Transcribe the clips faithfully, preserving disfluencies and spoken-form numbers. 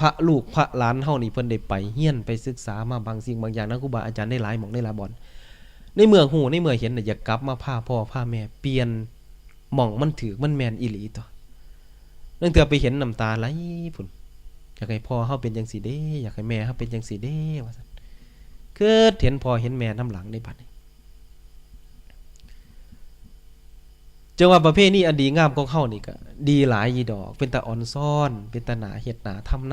พระลูกพระหลานเฮานี่เพิ่นได้ไปเฮียนไปศึกษามาบางสิ่งบางอย่างนะ ครูบาอาจารย์ได้หลายหม่องได้หลายบ่อน ในเมื่อฮู้ในเมื่อเห็นน่ะ อยากกลับมาพาพ่อพาแม่เปลี่ยนหม่องมันถืกมันแม่นอีหลีตั๊ว ลางเทื่อไปเห็นน้ำตาไหลพุ้น อยากให้พ่อเฮาเป็นจั่งซี้เด้ อยากให้แม่เฮาเป็นจั่งซี้เด้ ว่าซั่น คิดเห็นพ่อเห็นแม่นำหลังในบัดนี้ จั่งว่าประเพณีอันดีงามของเฮานี่ก็ดีหลายอยู่ดอก เป็นตาอ่อนซ้อน เป็นตาหน้าเฮ็ดหน้าทำน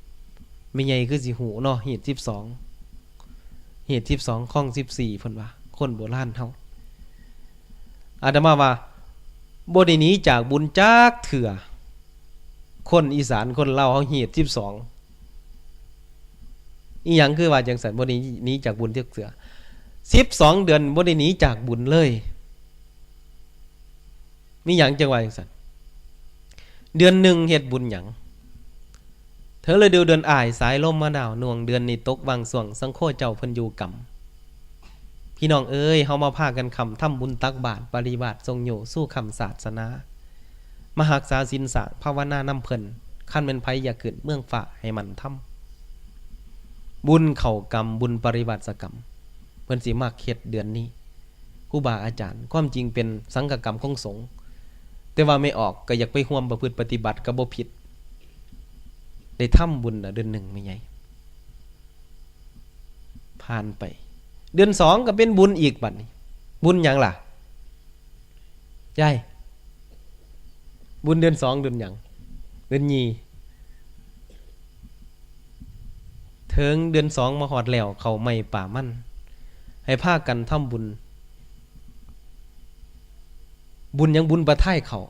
ำ แม่ใหญ่คือสิฮู้เนาะ ฮีตสิบสอง ฮีตสิบสอง คองสิบสี่ เพิ่นว่า คนโบราณเฮา อาตมาว่า บ่ได้หนีจากบุญจักเทื่อ คนอีสานคนลาวเฮาฮีตสิบสอง อีหยังคือว่าจั่งซั่น บ่ได้หนีจากบุญจักเทื่อ สิบสองเดือนบ่ได้หนีจากบุญเลย มีหยังจั่งว่าจั่งซั่น เดือนหนึ่งเฮ็ดบุญหยัง เถิงฤดูเดือนอ้าย สายลมมาหนาวหน่วง เดือนนี้ตกว่างส่วง สังโฆเจ้าเพิ่นอยู่กำ พี่น้องเอ๋ย เฮามาพากันค้ำทำบุญตักบาตร ปริวาสส่งโยสู่ค้ำศาสนา มารักษาศีลสร้างภาวนานำเพิ่น คันแม่นไผอยากขึ้นเมืองฟ้าให้หมั่นทำ บุญเข้ากำ บุญปริวาสกรรม เพิ่นสิมักเฮ็ดเดือนนี้ ครูบาอาจารย์ ความจริงเป็นสังฆกรรมของสงฆ์ แต่ว่าแม่ออกก็อยากไปร่วมประพฤติปฏิบัติก็บ่ผิด ได้ทำบุญน่ะเดือนหนึ่งแม่ใหญ่ ผ่านไป เดือนสองก็เป็นบุญอีกบัดนี้ บุญหยังล่ะ ยาย บุญเดือนสองเดือนหยัง เดือนยี่ เถิงเดือนสองมาฮอดแล้ว เข้าไม้ป่ามัน ให้พากันทำบุญ บุญหยัง บุญปะทายเข้า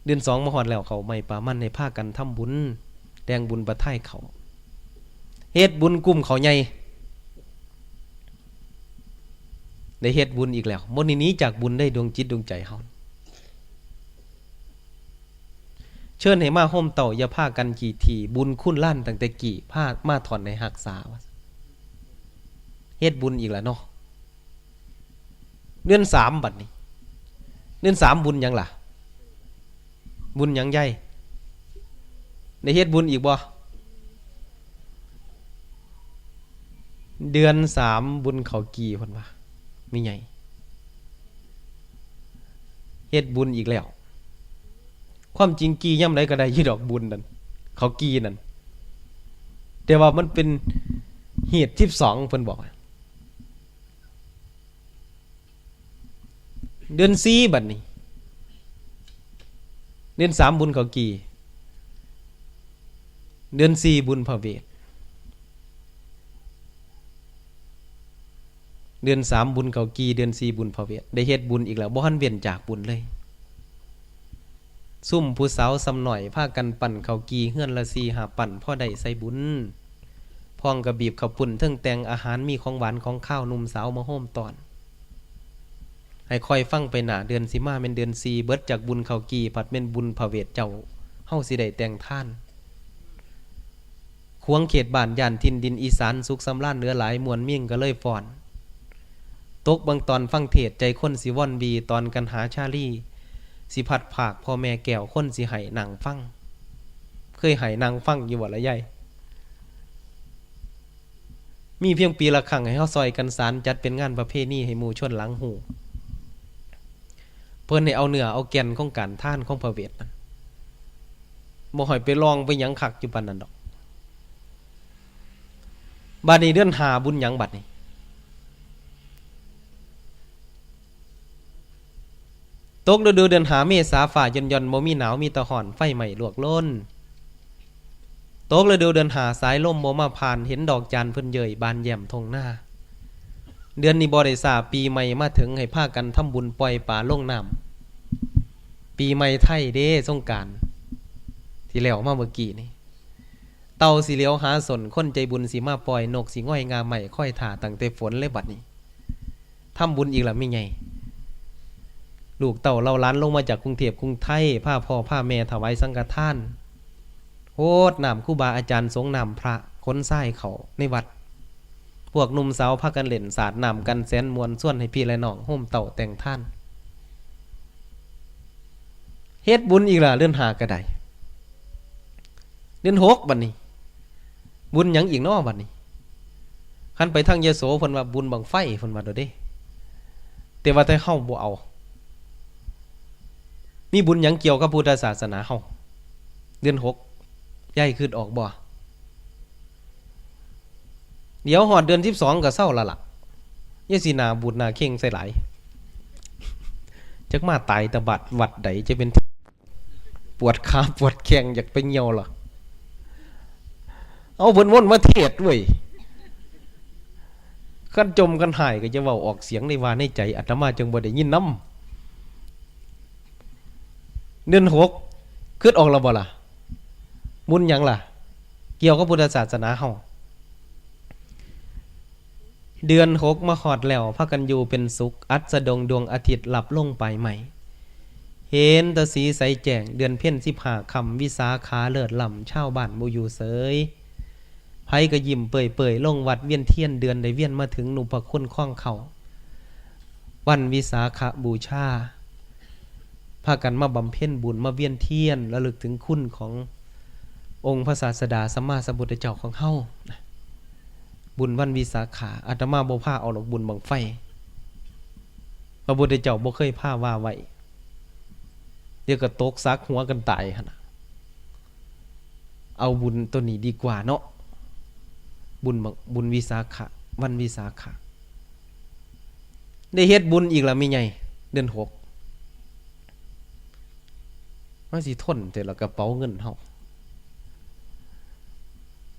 เดือนสองมาฮอดแล้ว เข้าไม้ป่ามัน ให้พากันทำบุญ แต่งบุญปะทายเข้า เฮ็ดบุญกุมข้าวใหญ่ ได้เฮ็ดบุญอีกแล้ว บ่ได้หนีจากบุญได้ ดวงจิตดวงใจเฮา เชิญให้มาโฮมเต้า อย่าพากันขี้ถี่ บุญคุณหลานตั้งแต่กี้ พามาถอนให้ฮักษา ว่า เฮ็ดบุญอีกแล้วเนาะ เดือนสามบัดนี้ เดือนสามบุญหยังล่ะ บุญหยังยาย ได้เฮ็ดบุญอีกบ่ เดือนสามบุญข้าวกี่เพิ่นว่า แม่ใหญ่ เฮ็ดบุญอีกแล้ว ความจริงกี่ยามใดก็ได้อยู่ดอกบุญนั่น ข้าวกี่นั่น แต่ว่ามันเป็นฮีตสิบสองเพิ่นบอก เดือนสี่บัดนี้ เดือนสามบุญข้าวกี่ เดือนสี่บุญพระเวท เดือนสามบุญข้าวกี่ เดือนสี่บุญพระเวท ได้เฮ็ดบุญอีกแล้ว บ่ทันเว้นจากบุญเลย ซุมผู้สาวส่ำน้อย พากันปั้นข้าวกี่ เฮือนละสี่ห้าปั้น พอได้ใส่บุญ พ่องก็บีบข้าวปุ้น เทิงแต่งอาหาร มีของหวานของคาว หนุ่มสาวมาโฮมต้อน ให้คอยฟังไปหน้า เดือนสิมาแม่นเดือนสี่ เบิดจากบุญข้าวกี่ ผัดแม่นบุญพระเวทเจ้า เฮาสิได้แต่งทาน ขวางเขตบ้านย่านถิ่นดินอีสาน สุขสำราญเหลือหลาย ม่วนมิ่งก็เลยฟ้อน ตกบางตอนฟังเทศน์ ใจคนสิว่อนวี ตอนกันหาชาลี สิพัดพรากพ่อแม่แก้ว คนสิให้นั่งฟัง เคยให้นั่งฟังอยู่บ่ละยาย มีเพียงปีละครั้ง ให้เฮาซอยกันสาน จัดเป็นงานประเพณีให้หมู่ชนหลังฮู้ เพิ่นให้เอาเนื้อเอาแก่นของการทานของพระเวทนะ บ่ให้ไปลองไปหยังคักอยู่ปานนั้นดอก บัดนี้เดือนห้าบุญหยังบัดนี้ ตกฤดูเดือนห้าเมษา ฟ้าหย่อนๆ บ่มีหนาว มีแต่ร้อน ไฟไหม้ลวกโลน ตกฤดูเดือนห้า สายลมบ่มาผ่าน เห็นดอกจานเพิ่นเยยบานแย้มท่งนา เดือนนี้บ่ได้ซ้า ปีใหม่มาถึง ให้พากันทำบุญปล่อยปลาลงน้ำ ปีใหม่ไทยเด้ สงกรานต์ ที่แล้วมาเมื่อกี้นี่ เต่าสิเหลียวหาส้น คนใจบุญสิมาปล่อย นกสิง่อยงาไม้ คอยท่าตั้งแต่ฝนเลยบัดนี้ ทำบุญอีกแล้วแม่ใหญ่ ลูกเต้าเหล่าหลานลงมาจากกรุงเทพกรุงไทย พาพ่อพาแม่ถวายสังฆทาน โหดน้ำครูบาอาจารย์ สงน้ำพระ ขนทรายเข้าในวัด พวกหนุ่มสาวพากันเล่นสาดน้ำกันแสนม่วน ชวนให้พี่และน้องโฮมเต้าแต่งทาน เฮ็ดบุญอีกแล้ว เดือนห้าก็ได้ เดือนหกบัดนี้ บุญหยังอีกน้อบัดนี้ คันไปทางยโสเพิ่นว่าบุญบั้งไฟเพิ่นว่าโดดเด้ แต่ว่าแต่เฮาบ่เอา มีบุญหยังเกี่ยวกับพุทธศาสนาเฮา เดือนหก ยายคิดออกบ่ เดี๋ยวฮอดเดือนสิบสองก็เซาละล่ะ อย่าสิหน้าบูดหน้าเข่งใส่หลาย จักมาตายแต่บัดวัดใดจะเป็น ปวดขาปวดแข้งอยากไปเหี่ยวเหรอ เอาเพิ่นวนมาเทศน์เว้ย คันจมคันหายก็จะเว้าออกเสียงในว่าในใจ อาตมาจั่งบ่ได้ยินนำ เดือนหก คิดออกแล้วบ่ล่ะ บุญหยังล่ะ เกี่ยวกับพุทธศาสนาเฮา เดือนหกมาฮอดแล้ว พากันอยู่เป็นสุข อัสดงดวงอาทิตย์ลับลงไปใหม่ เห็นแต่สีใสแจ้ง เดือนเพ็ญสิบห้าค่ำ วิสาขาเลิศล้ำ ชาวบ้านบ่อยู่เสย ไผก็ยิ้มเปื่อยๆ ลงวัดเวียนเทียน เดือนได้เวียนมาถึง นพคุณคองเข้า วันวิสาขบูชา พากันมาบำเพ็ญบุญ มาเวียนเทียน ระลึกถึงคุณขององค์พระศาสดาสัมมาสัมพุทธเจ้าของเฮา บุญวันวิสาขา อาตมาบ่พาเอาดอกบุญบั้งไฟ พระพุทธเจ้าบ่เคยพาว่าไว้ เดี๋ยวก็ตกสักหัวกันตายหั่นน่ะ เอาบุญตัวนี้ดีกว่าเนาะ บุญบั้ง บุญวิสาขะ วันวิสาขะ ได้เฮ็ดบุญอีกแล้วแม่ใหญ่ เดือนหก มาสิทนแต่ละกระเป๋าเงินเฮา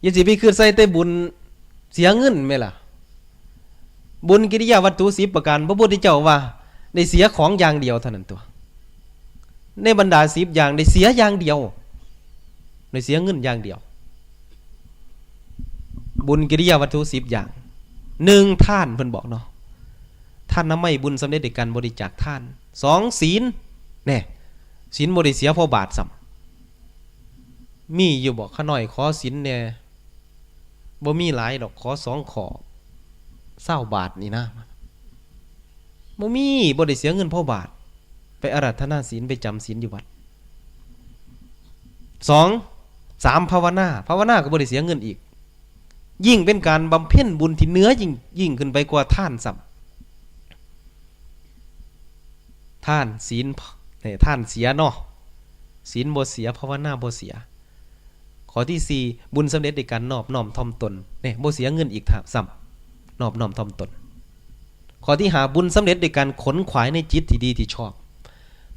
อย่าสิไปคิดใส่แต่บุญเสียเงินแม่นล่ะ บุญกิริยาวัตถุสิบประการ พระพุทธเจ้าว่าได้เสียของอย่างเดียวเท่านั้นตัว ในบรรดาสิบอย่างได้เสียอย่างเดียว ได้เสียเงินอย่างเดียว บุญกิริยาวัตถุสิบอย่าง หนึ่ง ทาน เพิ่นบอกเนาะ ทานน้ำไม้บุญสำเร็จด้วยการบริจาคทาน สอง ศีล แน่ ศีลบ่ได้เสียพอบาทซ้ำ มีอยู่บ่ ข้าน้อยขอศีลแน่ บ่มีหลายดอก ขอสองข้อ ซาวบาทนี่นะ บ่มี บ่ได้เสียเงินพอบาท ไปอาราธนาศีล ไปจำศีลอยู่วัด สอง สาม ภาวนา ภาวนาก็บ่ได้เสียเงินอีก ยิ่งเป็นการบำเพ็ญบุญที่เหนือยิ่ง ยิ่งขึ้นไปกว่าทานซ้ำ ทาน ศีล เนี่ย ทานเสียเนาะ ศีลบ่เสีย ภาวนาบ่เสีย ข้อที่สี่ บุญสำเร็จด้วยการนอบน้อมถ่อมตน เนี่ย บ่เสียเงินอีกซ้ำ นอบน้อมถ่อมตน ข้อที่ห้า บุญสำเร็จด้วยการขนขวายในจิตที่ดีที่ชอบ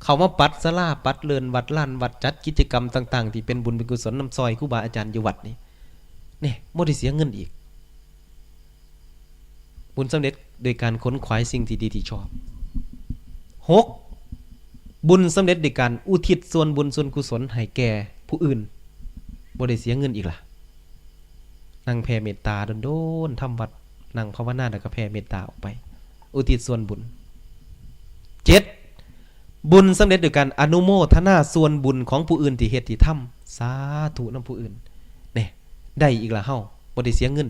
เข้ามาปัดศาลา ปัดเรือนวัดลานวัด จัดกิจกรรมต่างๆ ที่เป็นบุญเป็นกุศลนำซอยครูบาอาจารย์อยู่วัดนี่ เนี่ย บ่ได้เสียเงินอีก บุญสำเร็จโดยการขนขวายสิ่งที่ดีที่ชอบ หก บุญสำเร็จโดยการอุทิศส่วนบุญส่วนกุศลให้แก่ผู้อื่น บ่ได้เสียเงินอีกล่ะ นั่งแผ่เมตตาโดนๆ ทำวัด นั่งภาวนาแล้วก็แผ่เมตตาออกไป อุทิศส่วนบุญ เจ็ด บุญสำเร็จโดยการอนุโมทนาส่วนบุญของผู้อื่นที่เฮ็ดที่ทำ สาธุนำผู้อื่น เนี่ย ได้อีกละเฮา บ่ได้เสียเงิน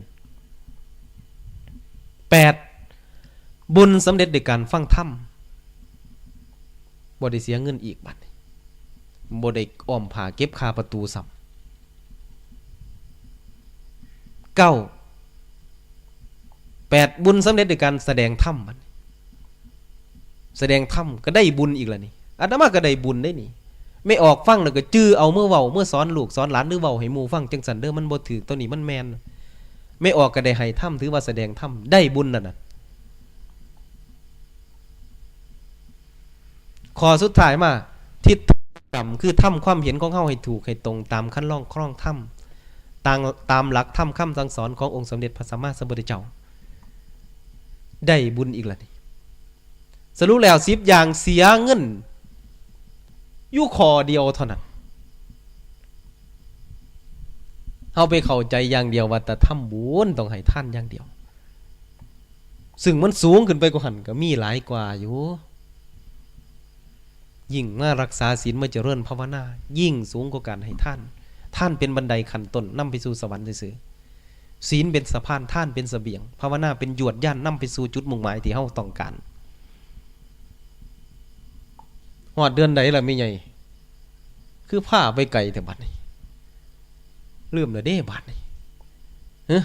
แปด บุญสำเร็จโดยการฟังธรรม บ่ได้เสียเงินอีกบัดนี้ บ่ได้อ้อมผ้าเก็บค่าประตูซ้ำ เก้า แปด บุญสำเร็จโดยการแสดงธรรมบัดนี้ แสดงธรรมก็ได้บุญอีกแล้วนี่ อาตมาก็ได้บุญได้นี่ แม่ออกฟังแล้วก็จื่อเอาเมื่อเว้า เมื่อสอนลูกสอนหลาน หรือเว้าให้หมู่ฟังจังซั่นเด้อ มันบ่ถืก ตัวนี้มันแม่น แม่ออกก็ได้ให้ธรรม ถือว่าแสดงธรรม ได้บุญนั่นน่ะ ข้อสุดท้ายมา ทิฏฐธรรม คือทำความเห็นของเฮาให้ถูกให้ตรงตามคันลองครองธรรม ตาม ตามหลักธรรมคำสั่งสอนขององค์สมเด็จพระสัมมาสัมพุทธเจ้า ได้บุญอีกแล้วนี่ สรุปแล้ว สิบอย่างเสียเงิน อยู่ข้อเดียวเท่านั้น เฮาไปเข้าใจอย่างเดียวว่าแต่ทำบุญต้องให้ทานอย่างเดียว ซึ่งมันสูงขึ้นไปกว่าหั่นก็มีหลายกว่าอยู่ ยิ่งมารักษาศีล มาเจริญภาวนา ยิ่งสูงกว่าการให้ทาน ทานเป็นบันไดขั้นต้นนำไปสู่สวรรค์ซื่อๆ ศีลเป็นสะพาน ทานเป็นเสบียง ภาวนาเป็นยวดยานนำไปสู่จุดมุ่งหมายที่เฮาต้องการ ฮอดเดือนใดล่ะแม่ใหญ่ คือพาไปไกลแท้บัดนี้ ลืมแล้วเด้บาดนี้ ฮะ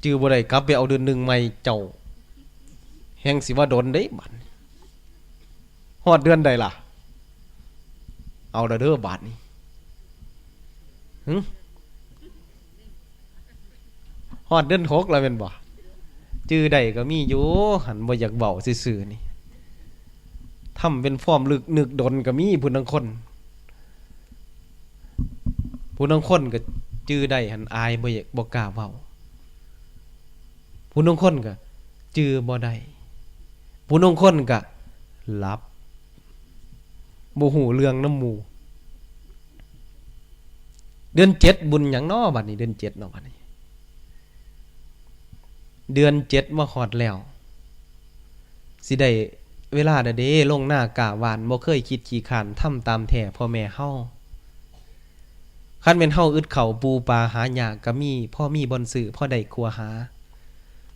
จื่อบ่ได้ กลับไปเอาเดือนหนึ่งใหม่เจ้า แฮงสิว่าโดนเด้บาดนี้ ฮอดเดือนใดล่ะ เอาละเด้อบาดนี้ หึ ฮอดเดือนหกแล้วแม่นบ่ จื่อได้ก็มีอยู่ หันบ่อยากเว้าซื่อๆนี่ ทำเป็นฟอร์มลึกนึกดนก็มีผู้ลางคน ผู้ลางคนก็จื่อได้ หันอายบ่อยาก บ่กล้าเว้า ผู้ลางคนก็จื่อบ่ได้ ผู้ลางคนก็หลับ บ่ฮู้เรื่องนำหมู่ เดือนเจ็ดบุญหยังน้อบัดนี้ เดือนเจ็ดเนาะบัดนี้ เดือนเจ็ดมาฮอดแล้ว สิได้เวลาแล้วเด้ ลงนากล้าหว่าน บ่เคยคิดขี้คร้าน ทำตามแท้พ่อแม่เฮา คันแม่นเฮาอึดข้าว ปูปลาหายากก็มี พอมีบ่อนซื้อ พอได้ครัวหา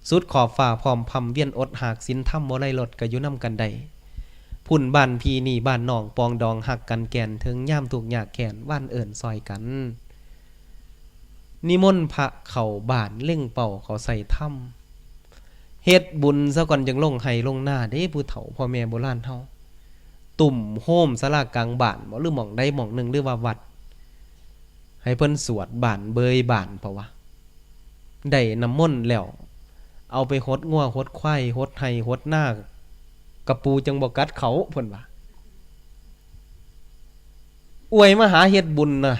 สุดขอบฟ้าพร้อมพร่ำ เวียนอดหากศีลธรรม บ่ไร้ลดก็อยู่นำกันได้ พุ้นบ้านพี่นี่บ้านน้อง ปองดองฮักกันแก่น เถิงยามทุกข์ยากแค้น หว่านเอิ้นซ่อยกัน นิมนต์พระเข้าบ้าน เล็งเป้าเข้าใส่ธรรม เฮ็ดบุญซะก่อนจั่งลงไฮ่ลงนาเด้ ผู้เฒ่าพ่อแม่โบราณเฮา ตุ้มโฮมศาลากลางบ้านบ่ หรือหม่องใดหม่องหนึ่ง หรือว่าวัด ให้เพิ่นสวดบ้านเบยบ้าน เพราะว่า ได้น้ำมนต์แล้ว เอาไปหดงัวหดควาย หดไฮ่หดนา กะปูจั่งบ่กัดเขา เพิ่นว่า อวยมาหาเฮ็ดบุญนะ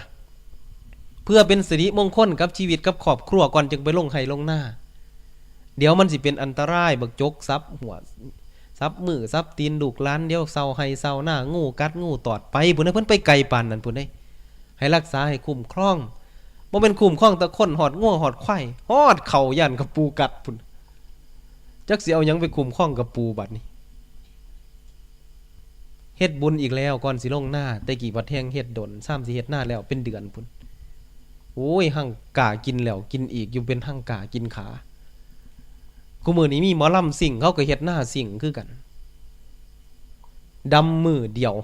เพื่อเป็นสิริมงคลกับชีวิตกับครอบครัว ก่อนจึงไปลงไฮ่ลงนา เดี๋ยวมันสิเป็นอันตราย บักจกสับหัว สับมือสับตีนลูกหลาน เดี๋ยวเซาไฮ่เซานา งูกัดงูตอดไปพุ้นเด้ เพิ่นไปไกลปานนั้นพุ้นเด้ ให้รักษาให้คุ้มครอง บ่แม่นคุ้มครองแต่คน ฮอดงัวฮอดควาย ฮอดเขาย่านกะปูกัดพุ้น จักสิเอาหยังไปคุ้มครองกะปูบัดนี้ เฮ็ดบุญอีกแล้ว ก่อนสิลงนา แต่กี้บัดแฮ่งเฮ็ดดน ซ้ำสิเฮ็ดนาแล้วเป็นเดือนพุ้น โอ้ย หั่งกากินแล้วกินอีกอยู่ เป็นหั่งกากินขา คุมื้อนี้มีหมอลำซิ่ง เขาก็เฮ็ดนาซิ่งคือกัน ดำมื้อเดียว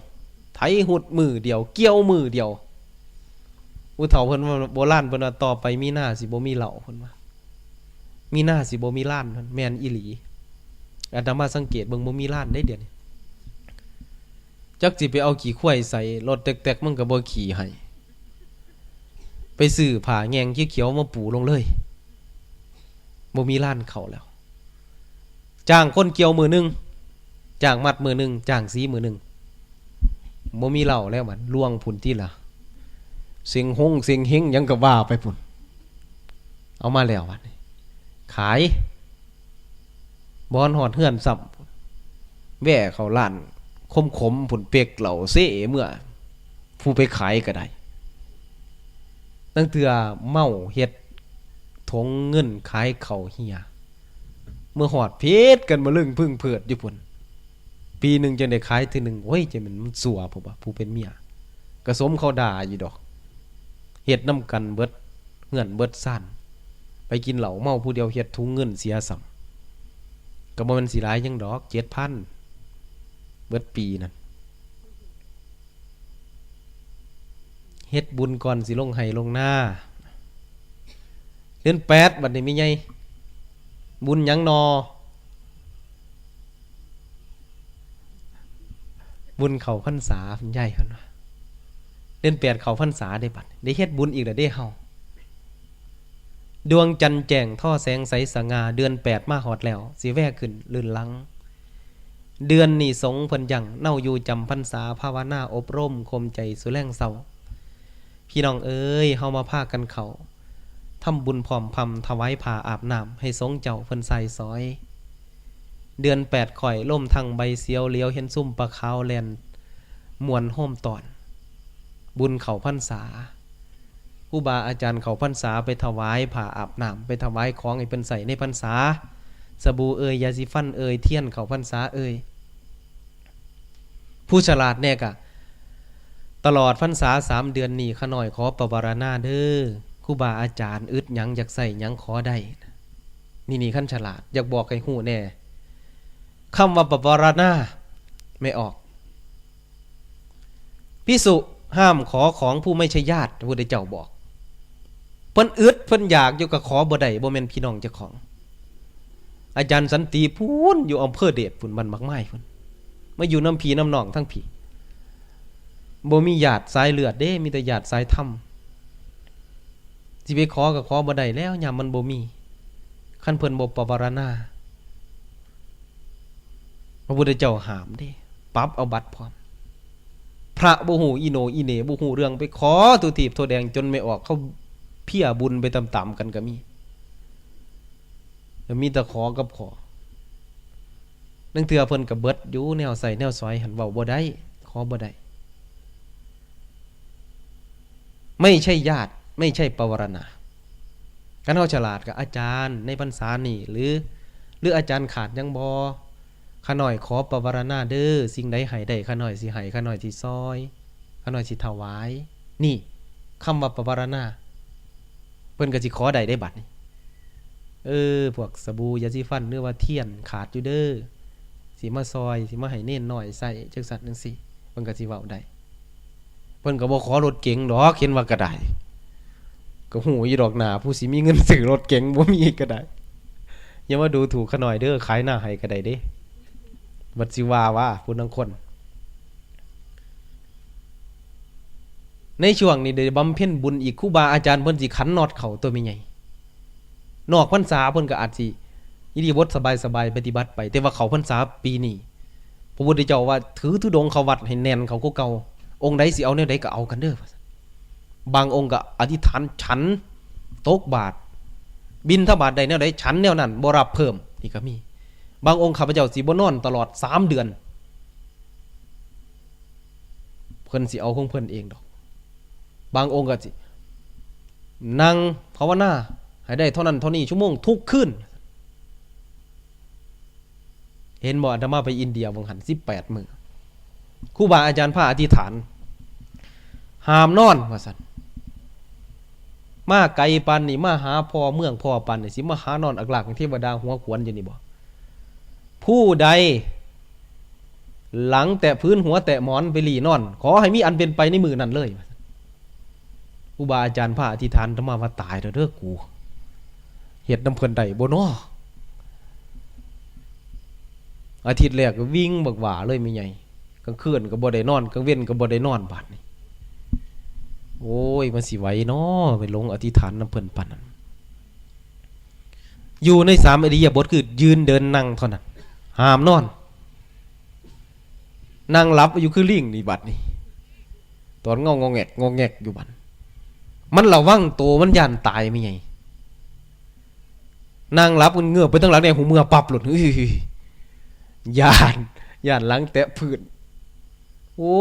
ไถฮุดมื้อเดียว เกี่ยวมื้อเดียว ผู้เฒ่าเพิ่นว่า โบราณเพิ่นว่า ต่อไปมีนาสิบ่มีเหล้า เพิ่นว่า มีนาสิบ่มีลาน เพิ่น แม่นอีหลี อาตมาสังเกตเบิ่ง บ่มีลานเด้เดี๋ยวนี้ จักสิไปเอาขี้ควายใส่ รถแต๊กๆมันก็บ่ขี่ให้ ไปซื้อผ้าแง่งเขียวๆมาปูลงเลย บ่มีลานเข้าแล้ว จ้างคนเกี่ยวมื้อหนึ่ง จ้างมัดมื้อหนึ่ง จ้างสีมื้อหนึ่ง บ่มีเหล้าแล้วบัด ล่วงพุ้นติล่ะ เซ็งฮงเซ็งเฮงหยังก็ว่าไปพุ้น เอามาแล้วบัดนี้ ขาย บ่ฮอดเฮือนซ้ำ แว่เข้าร้านขมๆพุ้น เป๊กเหล้าเซเมือ ผู้ไปขายก็ได้ ลางเทื่อเมาเฮ็ดถงเงินขายเข้าเหี่ย เมื่อฮอดผิดกันบ่ลึงพึงเพิดอยู่พุ้น ปีหนึ่งจั่งได้ขายเทื่อหนึ่ง โอ้ย จั่งแม่นมันซั่วพุ้นว่า ผู้เป็นเมีย ก็สมเขาด่าอยู่ดอก เฮ็ดนำกันเบิดเฮือนเบิดซาน ไปกินเหล้าเมาผู้เดียว เฮ็ดถุงเงินเสียซ้ำ ก็บ่แม่นสิหลายหยังดอก เจ็ดพัน เบิดปีนั่น เฮ็ดบุญก่อนสิลงไฮ่ลงนา เดือนแปดบัดนี้แม่ใหญ่ บุญหยังนอ บุญเข้าพรรษา คุณยายเพิ่นว่า เดือนแปดเข้าพรรษาเด้บัด ได้เฮ็ดบุญอีกแล้วเด้เฮา ดวงจันทร์แจ้งท่อแสงใสสง่า เดือนแปดมาฮอดแล้ว สิแว่ขึ้นลื่นลัง เดือนนี้สงฆ์เพิ่นยัง เนาอยู่จำพรรษา ภาวนาอบรม ข่มใจสู่แลงเช้า พี่น้องเอ๋ย เฮามาพากันเข้า ทำบุญพร้อมพร่ำ ถวายผ้าอาบน้ำ ให้สงฆ์เจ้าเพิ่นใส่ซอย เดือนแปดข้อย ลมทั้งใบเสียว เหลียวเห็นซุมปลาขาวแล่น ม่วนโฮมตอน บุญเข้าพรรษา ครูบาอาจารย์เข้าพรรษา ไปถวายผ้าอาบน้ำ ไปถวายของให้เพิ่นใส่ในพรรษา สบู่เอ่ย ยาสีฟันเอ่ย เทียนเข้าพรรษาเอ่ย ผู้ฉลาดแน่กะ ตลอดพรรษาสามเดือนนี้ ข้าน้อยขอปวารณาเด้อ ครูบาอาจารย์อึดหยังอยากใส่หยังขอได้ นี่ นี่คันฉลาด อยากบอกให้ฮู้แน่ คำว่าปวารณา แม่ออก ภิกษุ ห้ามขอของผู้ไม่ใช่ญาติ พระพุทธเจ้าบอก เพิ่นอึดเพิ่นอยากอยู่ก็ขอบ่ได้ บ่แม่นพี่น้องเจ้าของ อาจารย์สันติพู้นอยู่อำเภอเดชพู้น บ้านหมากไม้พู้น มาอยู่นำพี่นำน้องทั้งพี้ บ่มีญาติสายเลือดเด้ มีแต่ญาติสายธรรม สิไปขอก็ขอบ่ได้แล้ว ยามมันบ่มี คันเพิ่นบ่ปวารณา พระพุทธเจ้าห้ามเด้ ปรับเอาบัตรพร้อม พระบ่ฮู้อีโหน่อีเหน่ บ่ฮู้เรื่อง ไปขอทั่วทีปทั่วแดน จนแม่ออกเขาเพี้ยบุญไปตามๆกันก็มี แล้วมีแต่ขอกับขอ ลางเทื่อเพิ่นก็เบิดอยู่แนวใช้แนวสอย หั้นเว้าบ่ได้ ขอบ่ได้ ไม่ใช่ญาติ ไม่ใช่ปวารณา คันเฮาฉลาดก็ อาจารย์ ในพรรษานี้ หรือ หรืออาจารย์ขาดหยังบ่ ข้าน้อยขอปวารณาเด้อ สิ่งใดให้ได้ข้าน้อยสิให้ ข้าน้อยสิซอย ข้าน้อยสิถวาย นี่ คำว่าปวารณา เพิ่นก็สิขอได้เด้บัดนี้ เออ พวกสบู่ยาสีฟัน หรือว่าเทียนขาดอยู่เด้อ สิมาซอย สิมาให้เณรน้อยใช้ จั่งซั้นจั่งซี้ เพิ่นก็สิเว้าได้ เพิ่นก็บ่ขอรถเก๋งดอก เห็นว่าก็ได้ ก็ฮู้อยู่ดอกหน้า ผู้สิมีเงินซื้อรถเก๋งบ่มีก็ได้ อย่ามาดูถูกข้าน้อยเด้อ ขายหน้าให้ก็ได้เด้ บัดสิว่าว่าผู้ลางคน ในช่วงนี้ได้บำเพ็ญบุญอีก ครูบาอาจารย์เพิ่นสิขันน็อตเข้าตัวแม่ใหญ่ นอกพรรษาเพิ่นก็อาจสิอิริยาบถสบายๆ ปฏิบัติไป แต่ว่าเข้าพรรษาปีนี้ พระพุทธเจ้าว่าถือธุดงค์เข้าวัดให้แน่นเข้ากว่าเก่า องค์ใดสิเอาแนวใดก็เอากันเด้อ บางองค์ก็อธิษฐานฉัน ตกบาตร บิณฑบาตได้แนวใดฉันแนวนั้น บ่รับเพิ่ม นี่ก็มี บางองค์ ข้าพเจ้าสิบ่นอนตลอดสามเดือน เพิ่นสิเอาของเพิ่นเองดอก บางองค์ก็สินั่งภาวนาให้ได้เท่านั้นเท่านี้ชั่วโมงทุกคืน เห็นบ่ อาตมาไปอินเดียวังหัน สิบแปดมื้อ ครูบาอาจารย์พาอธิษฐาน ห้ามนอน ว่าซั่น มาไกลปานนี้ มาหาพ่อเมืองพ่อปานนี้ สิมาหานอนอักลากเทวดาหัวขวนอยู่นี่บ่ ผู้ใด หลังแตะพื้นหัวแตะหมอนไปหลีนอน ขอให้มีอันเป็นไปในมื้อนั้นเลย ครูบาอาจารย์พาอธิษฐาน อาตมาว่าตายแล้วเด้อกู เฮ็ดนำเพิ่นได้บ่น้อ อาทิตย์แรกก็วิ่งบักหว่าเลยแม่ใหญ่ กลางคืนก็บ่ได้นอน กลางเว็นก็บ่ได้นอน บาดนี้ โอ้ย มันสิไหวน้อ ไปลงอธิษฐานนำเพิ่นปานนั้น อยู่ในสามอิริยาบถคือยืนเดินนั่งเท่านั้น ห้ามนอน นั่งหลับอยู่คือลิงนี่บัดนี้ ตอนเงางอแงกงอแงกอยู่บัด มันระวังโต มันย้านตายแม่ใหญ่ นั่งหลับเงือบไปทางหลังเนี่ย หูเมือปับโลด เฮ้ย ย้าน ย้านหลังแตะพื้น โอ้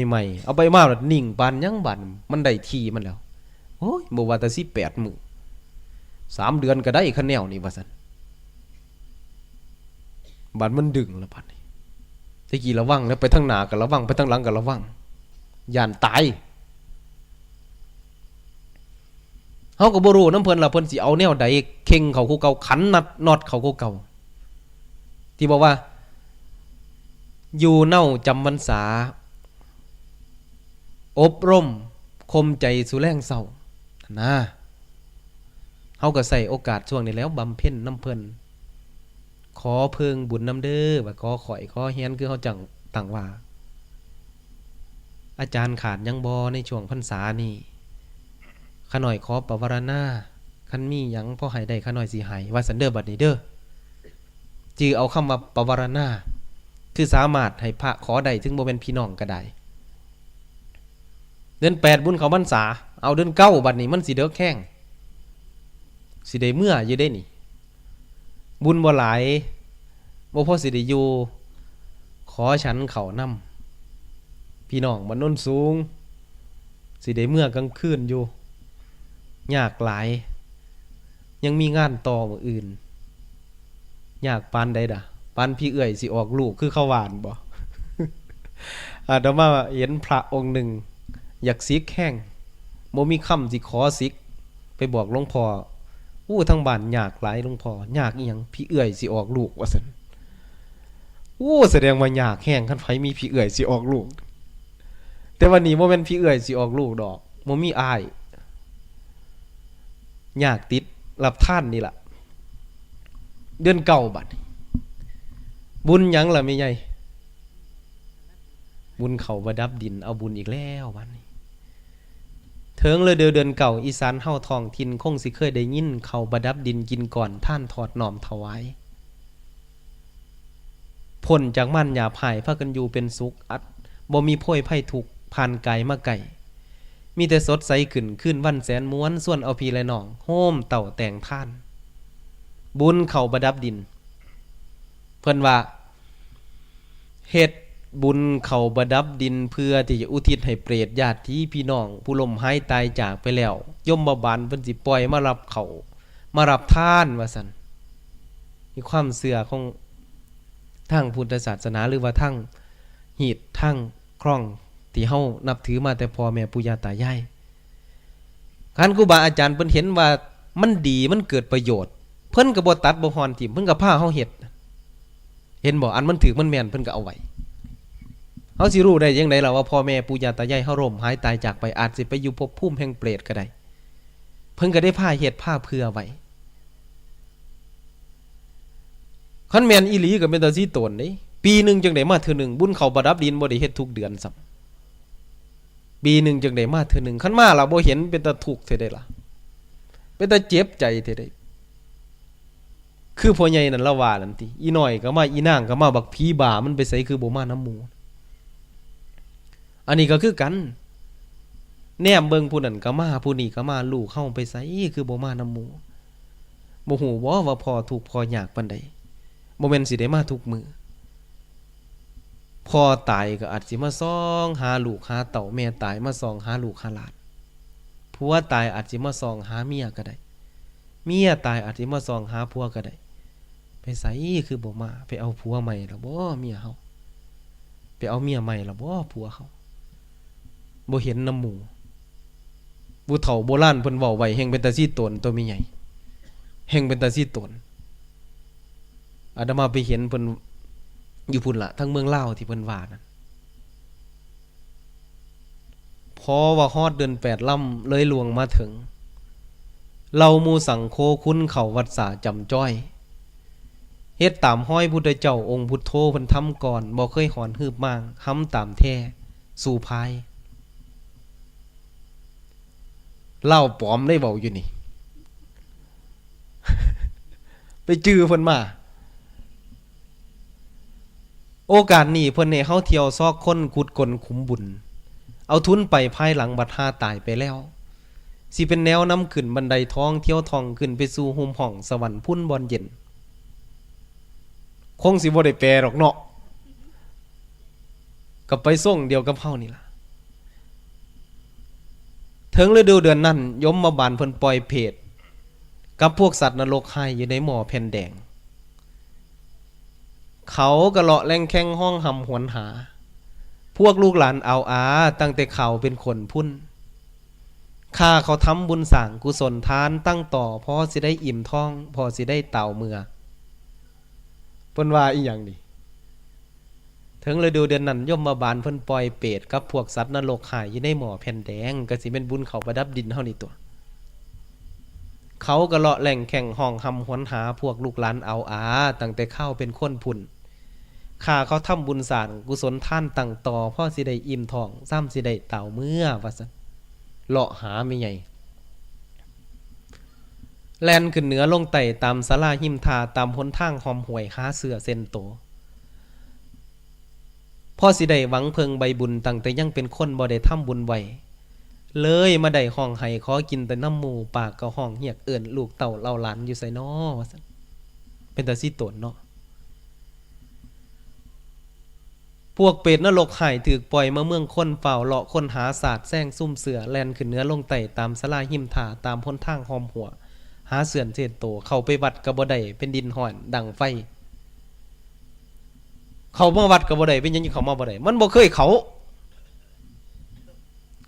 ใหม่ๆ เอาไปมาแล้วนิ่งปานหยังบัด มันได้ที่มันแล้ว โอ้ย บ่ว่าแต่สิบแปดมื้อ สามเดือนก็ได้คะแนวนี่ว่าซั่น บัดมันดึงแล้วบัดนี้ แต่กี้ระวังแล้ว ไปทางหน้าก็ระวัง ไปทางหลังก็ระวัง ย้านตาย เฮาก็บ่รู้นำเพิ่นล่ะ เพิ่นสิเอาแนวใด เข่งเข้ากว่าเก่า ขันนัดน็อตเข้ากว่าเก่า ที่บอกว่า อยู่เน่าจำพรรษา อบรม ข่มใจสู่แลงเซา นะ เฮาก็ใช้โอกาสช่วงนี้แล้วบำเพ็ญนำเพิ่น ขอเพิ่งบุญนำเด้อ ว่าขอข้อย ขอแฮน คือเฮาจั่งตั้งว่า อาจารย์ขาดหยังบ่ในช่วงพรรษานี้ ข้าน้อยขอปวารณา คันมีหยังพอให้ได้ข้าน้อยสิให้ ว่าซั่นเด้อบัดนี้เด้อ จื่อเอาคำว่าปวารณา คือสามารถให้พระขอได้ ถึงบ่แม่นพี่น้องก็ได้ เดือนแปดบุญเข้าพรรษา เอาเดือนเก้าบัดนี้มันสิเดิกแฮง สิได้เมืออยู่เด้นี่ บุญบ่หลาย บ่พอสิได้อยู่ ขอฉันข้าวนำ พี่น้องบ้านโนนสูง สิได้เมือกลางคืนอยู่ ยากหลาย ยังมีงานต่อมื้ออื่น ยากปานใดดะ ปานพี่เอื้อยสิออกลูกคือเขาว่าหั่นบ่ อาตมาเห็นพระองค์หนึ่ง อยากสิกแฮง บ่มีคำสิขอสิก ไปบอกหลวงพ่อ อู้ ทางบ้านยากหลายหลวงพ่อ ยากอิหยัง พี่เอื้อยสิออกลูก ว่าซั่น อู้ แสดงว่ายากแฮง คันไผมีพี่เอื้อยสิออกลูก แต่ว่านี่บ่แม่นพี่เอื้อยสิออกลูกดอก บ่มีอ้าย ยากติดรับทานนี่ล่ะ เดือนเก้าบัดนี้ บุญหยังล่ะแม่ใหญ่ บุญเข้าประดับดิน เอาบุญอีกแล้วบัดนี้ เถิงฤดูเดือนเก้า อีสานเฮาท้องถิ่นคงสิเคยได้ยิน เข้าประดับดินกินก่อน ทานทอดน้อมถวาย พ้นจากมารหยาบหาย พากันอยู่เป็นสุข อัด บ่มีโพยภัยทุกข์ ผ่านกายมาไกล มีแต่สดใสขึ้น คืนวันแสนม่วน ชวนเอาพี่และน้อง โฮมเต้าแต่งทาน บุญเข้าประดับดิน เพิ่นว่า เฮ็ดบุญเข้าประดับดิน เพื่อที่จะอุทิศให้เปรตญาติพี่น้อง ผู้ล้มหายตายจากไปแล้ว ยมบาลเพิ่นสิปล่อยมารับเข้า มารับทาน ว่าซั่น มีความเชื่อของทางพุทธศาสนา หรือว่าทางฮีตทางครองที่เฮานับถือมาแต่พ่อแม่ปู่ย่าตายาย คันครูบาอาจารย์เพิ่นเห็นว่ามันดี มันเกิดประโยชน์ เพิ่นก็บ่ตัดบ่ฮอนถิ่ม เพิ่นก็พาเฮาเฮ็ด เห็นบ่ อันมันถูกมันแม่น เพิ่นก็เอาไว้ เฮาสิรู้ได้จั่งใดล่ะว่าพ่อแม่ปู่ย่าตายายเฮาล้มหายตายจากไป อาจสิไปอยู่ภพภูมิแห่งเปรตก็ได้ เพิ่นก็ได้พาเฮ็ดพาเผื่อไว้ คันแม่นอีหลีก็เป็นตาสีตนเด้ ปีหนึ่งจั่งได้มาเทื่อหนึ่ง บุญเข้าประดับดินบ่ได้เฮ็ดทุกเดือนซ้ำ ปีหนึ่งจั่งได้มาเทื่อหนึ่ง คันมาแล้วบ่เห็น เป็นตาทุกข์แท้เด้ล่ะ เป็นตาเจ็บใจแท้เด้ คือพ่อใหญ่นั่นละว่านั่นติ อีน้อยก็มา อีนางก็มา บักผีบ้ามันไปไสคือบ่มานำหมู่ อันนี้ก็คือกัน แนมเบิ่งผู้นั้นก็มา ผู้นี้ก็มา ลูกเฮาไปไสคือบ่มานำหมู่ บ่ฮู้บ่ว่าพ่อทุกข์พ่อยากปานใด บ่แม่นสิได้มาทุกมื้อ พ่อตายก็อาจสิมาส่องหาลูกหาเต้า แม่ตายมาส่องหาลูกหาหลาน ผัวตายอาจสิมาส่องหาเมียก็ได้ เมียตายอาจสิมาส่องหาผัวก็ได้ ไปไสคือบ่มา ไปเอาผัวใหม่แล้วบ่เมียเฮา ไปเอาเมียใหม่แล้วบ่ผัวเฮา บ่เห็นนำหมู่ ผู้เฒ่าโบราณเพิ่นเว้าไว้ แฮ่งเป็นตาสีตนตัวแม่ใหญ่ แฮ่งเป็นตาสีตน อาตมาไปเห็นเพิ่นอยู่พุ้นละ ทั้งเมืองลาวที่เพิ่นว่านั่น พอว่าฮอดเดือนแปดลำเลยล่วงมาเถิง เหล่าหมู่สังโฆคุณเข้าวัดสาจำจ้อย เฮ็ดตามฮอยพุทธเจ้าองค์พุทโธเพิ่นทำก่อน บ่เคยหอนฮืบม่าง หำตามแท้ สู่พาย ลาวปลอมได้เว้าอยู่นี่ ไปจื่อเพิ่นมา โอกาสนี้เพิ่นให้เฮาเที่ยวซอกค้นขุดค้นขุมบุญ เอาทุนไปภายหลังบัดห่าตายไปแล้ว สิเป็นแนวนำขึ้นบันไดทอง เที่ยวท่องขึ้นไปสู่หุมห้องสวรรค์พุ้นบ่อนเย็น คงสิบ่ได้แปลดอกเนาะ ก็ไปทรงเดียวกับเฮานี่ล่ะ เถิงฤดูเดือนนั้น ยมบาลเพิ่นปล่อยเปรต กับพวกสัตว์นรกร้ายอยู่ในหม้อแผ่นแดง เขาก็เลาะแล่งแข่งฮ้องหำหวนหา พวกลูกหลานเอาอา ตั้งแต่เขาเป็นคนพุ้น ข้าเขาทำบุญสร้างกุศลทานตั้งต่อ พอสิได้อิ่มท้อง พอสิได้เต่าเมือ เพิ่นว่าอีหยังนี่ เถิงฤดูเดือนนั้น ยมบาลเพิ่นปล่อยเปรตกับพวกสัตว์นรกร้ายอยู่ในหม้อแผ่นแดง ก็สิเป็นบุญเข้าประดับดินเฮานี่ตัว เขาก็เลาะแล่งแข่งฮ้องหำหวนหาพวกลูกหลานเอาอา ตั้งแต่ข้าวเป็นคนพุ้น ข้าเขาทำบุญสร้างกุศลทานตั้งต่อ พอสิได้อิ่มท้อง ซ้ำสิได้เต่าเมือ ว่าซั่น เลาะหาแม่ใหญ่ แล่นขึ้นเหนือลงใต้ตามศาลาหิมท่า ตามหนทางหอมห้วยหาเสื้อเส้นโต พอสิได้หวังเพิ่งใบบุญตั้งแต่ยังเป็นคนบ่ได้ทำบุญไว้ เลยมาได้ฮ้องไห้ขอกินแต่น้ำหมู่ ปากก็ฮ้องเฮียกเอิ้นลูกเต้าเล่าหลานอยู่ไสน้อ ว่าซั่น เป็นตาสีตนเนาะ พวกเปรตนรกร้ายถูกปล่อยมาเมืองคน ฟ้าวเลาะค้นหาสาดแซงซุ่มเสื้อ แล่นขึ้นเหนือลงใต้ตามศาลาหิมท่า ตามหนทางหอมห้วยหาเสื้อเส้นโต เข้าไปวัดก็บ่ได้ เป็นดินฮ้อนดังไฟ เข้ามาวัดก็บ่ได้ เป็นหยังจึงเข้ามาบ่ได้ มันบ่เคยเข้า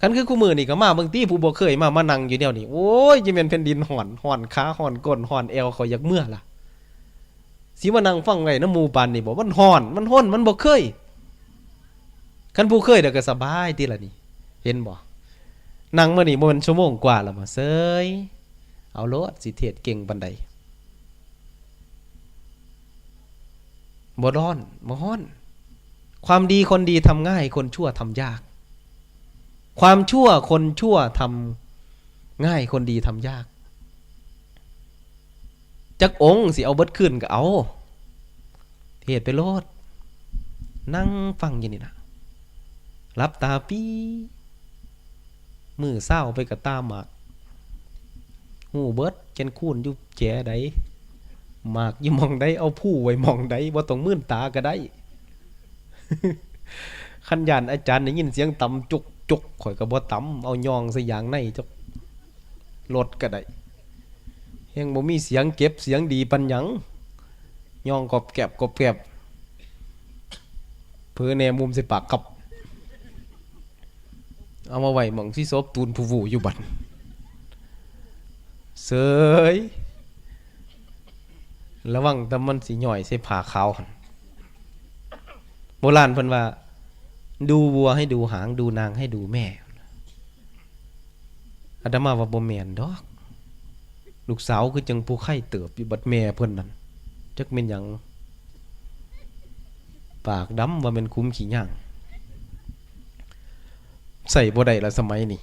คันคือคู่มื้อนี่ก็มาเบิ่งติ ผู้บ่เคยมา มานั่งอยู่แนวนี้ โอ้ย จะแม่นแผ่นดินฮ้อน ฮ้อนขา ฮ้อนก้น ฮ้อนแอว เขาอยากเมือล่ะ สิมานั่งฟังไว้นำหมู่ปานนี้บ่ มันฮ้อน มันฮ้อน มันบ่เคย คันผู้เคยแล้วก็สบายติล่ะนี่ เห็นบ่? นั่งมานี่บ่แม่นชั่วโมงกว่าแล้วบ่ เสย เอาโลด สิเทศน์เก่งปานใด บ่ร้อน บ่ฮ้อน ความดีคนดีทำง่าย คนชั่วทำยาก ความชั่วคนชั่วทำง่าย คนดีทำยาก จักองค์สิเอาเบิดคืนก็เอา เทศน์ไปโลด นั่งฟังอยู่นี่ล่ะ หลับตาปี มื้อเช้าไปกะต่าหมาก ฮู้เบิด แก่นคูนอยู่แจใด หมากอยู่หม่องใด เอาภูไว้หม่องใด บ่ต้องมืนตาก็ได้ คันย้านอาจารย์ได้ยินเสียงตำจุกจุก ข้อยก็บ่ตำ เอาย่องใส่ยางในจักรถก็ได้ แฮ่งบ่มีเสียงเก็บเสียงดีปานหยัง ย่องกอบแกบกอบแกบ เผลอแหน่มุมใส่ปากครับ เอามาไว้หม่องที่ศพตูนผู้หมู่อยู่บัด เสย ระวังแต่มันสิย่อยใส่ผ้าขาวหั่น โบราณเพิ่นว่า ดูวัวให้ดูหาง ดูนางให้ดูแม่ อาตมาว่าบ่แม่นดอก ลูกสาวคือจังผู้ไคเติบอยู่ บัดแม่เพิ่นนั่น จักแม่นหยัง ปากดำว่าแม่นขุมขี้ย่าง ใส่บ่ได้ละสมัยนี้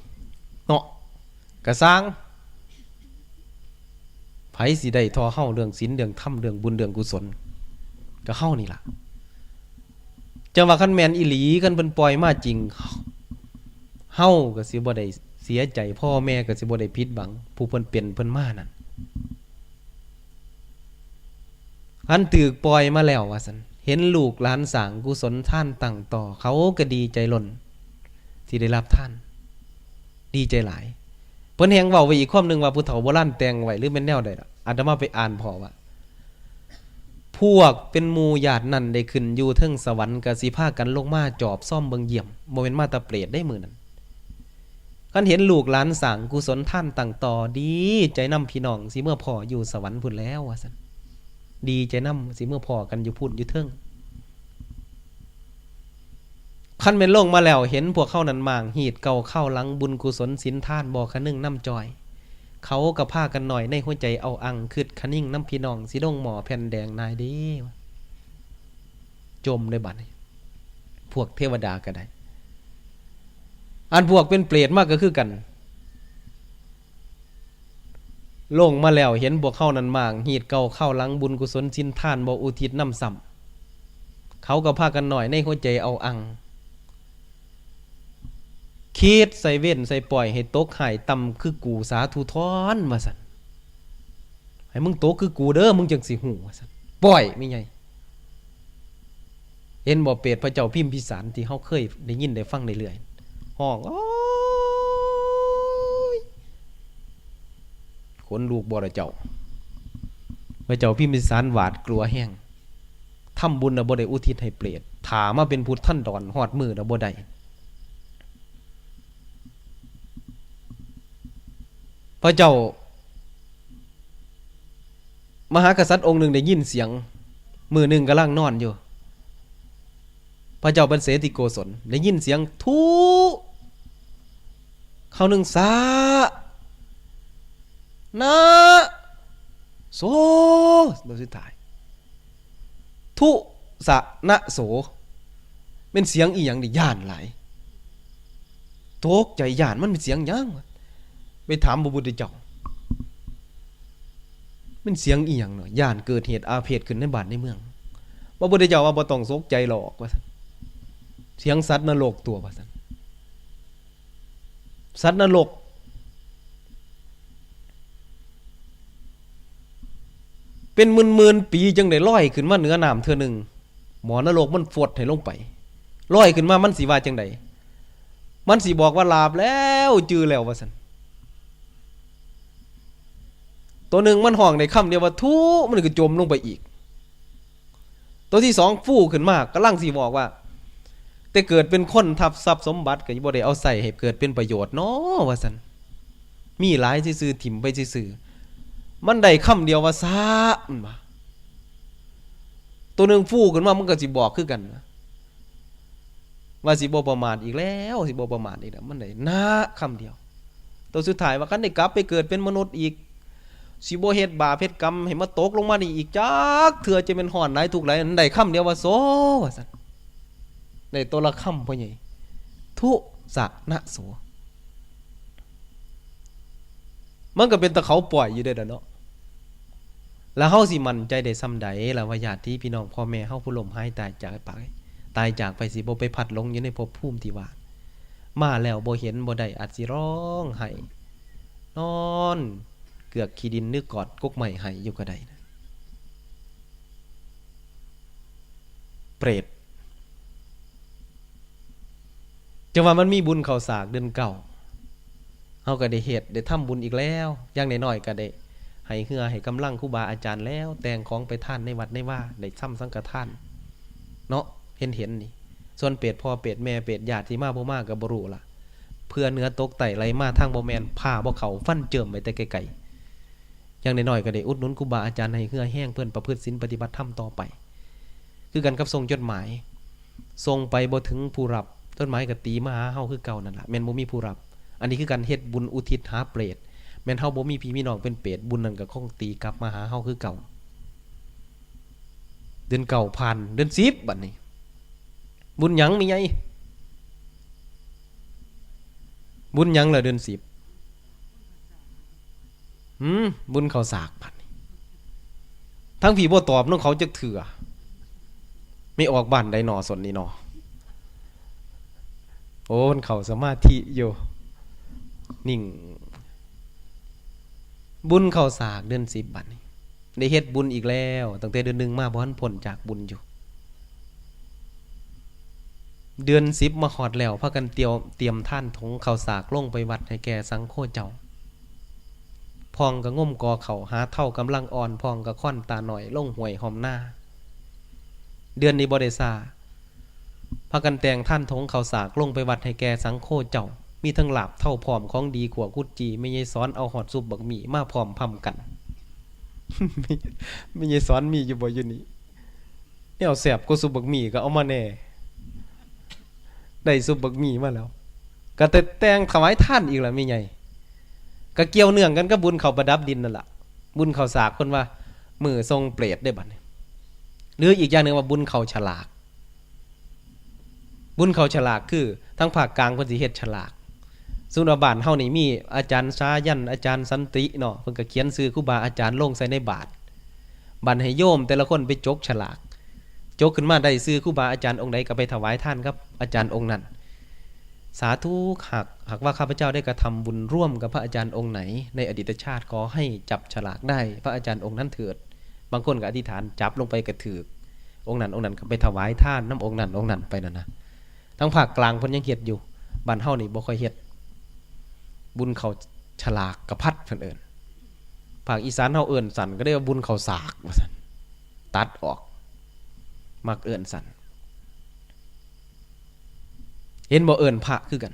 เนาะ กะซ่าง ไผสิได้ท่อเฮาเรื่องศีล เรื่องธรรม เรื่องบุญ เรื่องกุศล ก็เฮานี่ล่ะ จังว่าคันแม่นอีหลี คันเพิ่นปล่อยมาจริง เฮาก็สิบ่ได้เสียใจ พ่อแม่ก็สิบ่ได้ผิดหวัง ผู้เพิ่นเป็นเพิ่นมานั่น คันถูกปล่อยมาแล้วว่าซั่น เห็นลูกหลานสร้างกุศลทานตั้งต่อ เขาก็ดีใจล้น ที่ได้รับทาน ดีใจหลาย เพิ่นแฮ่งเว้าไว้อีกความหนึ่งว่า ผู้เฒ่าโบราณแต่งไว้ หรือแม่นแนวใดล่ะ อาตมาไปอ่านพ้อว่า พวกเป็นหมู่ญาตินั่นได้ขึ้นอยู่เทิงสวรรค์ ก็สิพากันลงมาจอบซอมเบิ่งเยี่ยม บ่แม่นมาแต่เปรตเด้มื้อนั้น คันเห็นลูกหลานสร้างกุศลทานตั้งต่อ ดีใจนำพี่น้อง สิเมือพ้ออยู่สวรรค์พุ้นแล้วว่าซั่น ดีใจนำ สิเมือพ้อกันอยู่พุ้นอยู่เทิง คันแม่นลงมาแล้ว เห็นพวกเขานั้นหม่างหีดเกาข้าวหลัง บุญกุศลศีลทานบ่คะนึงนำจ่อย เขาก็พากันน้อยในหัวใจเอาอัง คิดคะนิงนำพี่น้อง สิลงหม้อแผ่นแดงนายเด้ จมเลยบัดนี้ พวกเทวดาก็ได้ อันพวกเป็นเปรตมาก็คือกัน ลงมาแล้วเห็นพวกเขานั้นหม่างหีดเกาข้าวหลัง บุญกุศลศีลทานบ่อุทิศนำซ้ำ เขาก็พากันน้อยในหัวใจเอาอัง คิดใส่เวรใส่ป่อยให้ตกฮ้ายต่ำคือกูสาธุทรว่าซั่น ให้มึงตกคือกูเด้อ มึงจังสิฮู้ว่าซั่น ป่อยแม่ใหญ่ เห็นบ่ เปรตพระเจ้าพิมพิสารที่เฮาเคยได้ยินได้ฟังเรื่อยๆ ฮ้อง โอ๊ย ขนลุกบ่ล่ะเจ้า พระเจ้าพิมพิสารหวาดกลัวแฮง ทำบุญน่ะบ่ได้อุทิศให้เปรต ถ้ามาเป็นพุทธันดร ฮอดมื้อน่ะบ่ได้ พระเจ้า มหากษัตริย์องค์หนึ่งได้ยินเสียง มื้อหนึ่งกำลังนอนอยู่ พระเจ้าเป็นเสติโกศล ได้ยินเสียง ทุ เข้าหนึ่ง สะ นะ โส ตัวสุดท้าย ทุ สะ นะ โส เป็นเสียงอีหยังนี่ ย้านหลาย ตกใจ ย้าน มันเป็นเสียงหยังวะ ไปถามพระพุทธเจ้า มันเสียงอีหยังเนาะ ย้านเกิดเหตุอาเพศขึ้นในบ้านในเมือง พระพุทธเจ้าว่า บ่ต้องตกใจหรอก ว่าซั่น เสียงสัตว์นรกตัว ว่าซั่น สัตว์นรก เป็นหมื่นๆ ปีจั่งได้ลอยขึ้นมาเหนือน้ำเทื่อหนึ่ง หมอนรกมันฟดให้ลงไป ลอยขึ้นมามันสิว่าจั่งใด มันสิบอกว่าหลาบแล้ว จื่อแล้ว ว่าซั่น ตัวหนึ่งมันฮ้องได้คำเดียวว่า ทุ มันก็จมลงไปอีก ตัวที่สองฟูขึ้นมากำลังสิบอกว่า แต่เกิดเป็นคนทับทรัพย์สมบัติก็บ่ได้เอาใส่ให้เกิดเป็นประโยชน์เนาะ ว่าซั่น มีหลายซื่อๆ ถิ่มไปซื่อๆ มันได้คำเดียวว่า สะ มันว่า ตัวหนึ่งฟูขึ้นมามันก็สิบอกคือกันว่า ว่าสิบ่ประมาทอีกแล้ว สิบ่ประมาทอีกแล้ว มันได้นะคำเดียว ตัวสุดท้ายว่า คันได้กลับไปเกิดเป็นมนุษย์อีก สิบ่เฮ็ดบาปเฮ็ดกรรมให้มาตกลงมานี่อีกจักเทื่อ จะเป็นฮ้อนหลายทุกข์หลาย อันได้คำเดียวว่า โส ว่าซั่น ได้ตัวละคำ พ่อใหญ่ ทุสะนะโส มันก็เป็นตาเขาปล่อยอยู่เด้อเนาะ แล้วเฮาสิมั่นใจได้ส่ำใดล่ะ ว่าญาติพี่น้องพ่อแม่เฮาผู้ล้มหายตายจากไป ตายจากไปสิบ่ไปพัดหลงอยู่ในภพภูมิที่ว่า มาแล้วบ่เห็นบ่ได้ อาจสิร้องไห้ นอนเกือกขี้ดินหรือกอดกกไม้ไห้อยู่ก็ได้นะ เปรต จังว่ามันมีบุญเข้าสากเดือนเก้า เฮาก็ได้เฮ็ด ได้ทำบุญอีกแล้ว อย่างน้อยๆก็ได้ให้เฮือให้กำลังครูบาอาจารย์แล้ว แต่งของไปทานในวัดในวา ได้ทำสังฆทาน เนาะ เห็นๆนี่ ส่วนเปรตพ่อเปรตแม่เปรตญาติที่มาบ่มาก็บ่รู้ล่ะ เผื่อเหนือตกใต้ไหลมาทางบ่แม่น พาบ่เข้า ฟันเจิมไว้แต่ไกลๆ อย่างน้อยๆก็ได้อุดหนุนครูบาอาจารย์ให้เฮือแฮงเพิ่นประพฤติศีลปฏิบัติธรรมต่อไป คือกันกับส่งจดหมาย ส่งไปบ่ถึงผู้รับ จดหมายก็ตีมาหาเฮาคือเก่านั่นล่ะ แม่นบ่มีผู้รับ อันนี้คือการเฮ็ดบุญอุทิศหาเปรต แม่นเฮาบ่มีพี่มีน้องเป็นเปรต บุญนั่นก็คงตีกลับมาหาเฮาคือเก่า เดือนเก้าผ่าน เดือนสิบบัดนี้ บุญหยังแม่ใหญ่ บุญหยังล่ะเดือนสิบ หืม บุญเข้าสากบัดนี้ ทั้งพี่บ่ตอบนำเขาจักเทื่อ ไม่ออกบ้านใดหนอสนนี่หนอ โอ้ มันเข้าสมาธิอยู่ นิ่ง บุญเข้าสากเดือนสิบบัดนี้ ได้เฮ็ดบุญอีกแล้ว ตั้งแต่เดือนหนึ่งมาบ่ทันพ้นจากบุญอยู่ เดือนสิบมาฮอดแล้ว พากันเตรียม เตรียมทานถงเข้าสากลงไปวัดให้แก่สังโฆเจ้า พ่องก็งมกอเข้าหาเฒ่ากำลังอ่อน พ่องก็ค้อนตาน้อยลงห้วยหอมนา เดือนนี้บ่ได้ซา พากันแต่งทานถงเข้าสากลงไปวัดให้แก่สังโฆเจ้า มีทั้งลาบเฒ่าพร้อมของดีขั่วกุดจี่ แม่ใหญ่สอนเอาฮอดซุปบักหมี่มาพร้อมพำกัน แม่ใหญ่สอนมีอยู่บ่อยู่นี่ แนวแซ่บกว่าซุปบักหมี่ก็เอามาแหน่ ได้ซุปบักหมี่มาแล้ว ก็แต่แต่งถวายทานอีกล่ะแม่ใหญ่ ก็เกี่ยวเนื่องกันกับบุญเข้าประดับดินนั่นล่ะ บุญเข้าสากเพิ่นว่ามื้อส่งเปรตเด้บัดนี้ หรืออีกอย่างหนึ่งว่าบุญเข้าฉลาก บุญเข้าฉลากคือทางภาคกลางเพิ่นสิเฮ็ดฉลาก สมมุติว่าบ้านเฮานี่มีอาจารย์สายัน อาจารย์สันติเนาะ เพิ่นก็เขียนชื่อครูบาอาจารย์ลงใส่ในบาตร บัดให้โยมแต่ละคนไปจกฉลาก จกขึ้นมาได้ชื่อครูบาอาจารย์องค์ใดก็ไปถวายทานกับอาจารย์องค์นั้น สาธุ หาก หากว่าข้าพเจ้าได้กระทำบุญร่วมกับพระอาจารย์องค์ไหนในอดีตชาติ ขอให้จับฉลากได้พระอาจารย์องค์นั้นเถิด บางคนก็อธิษฐานจับลงไปก็ถืก องค์นั้นองค์นั้นก็ไปถวายทานนำองค์นั้นองค์นั้นไปนั่นนะ ทางภาคกลางเพิ่นยังเฮ็ดอยู่ บ้านเฮานี่บ่ค่อยเฮ็ด บุญเข้าฉลากกะพัดเพิ่นเอิ้น ภาคอีสานเฮาเอิ้นซั่น ก็เลยว่าบุญเข้าสากว่าซั่น ตัดออก มักเอิ้นซั่น เห็นบ่ เอิ้นพระคือกัน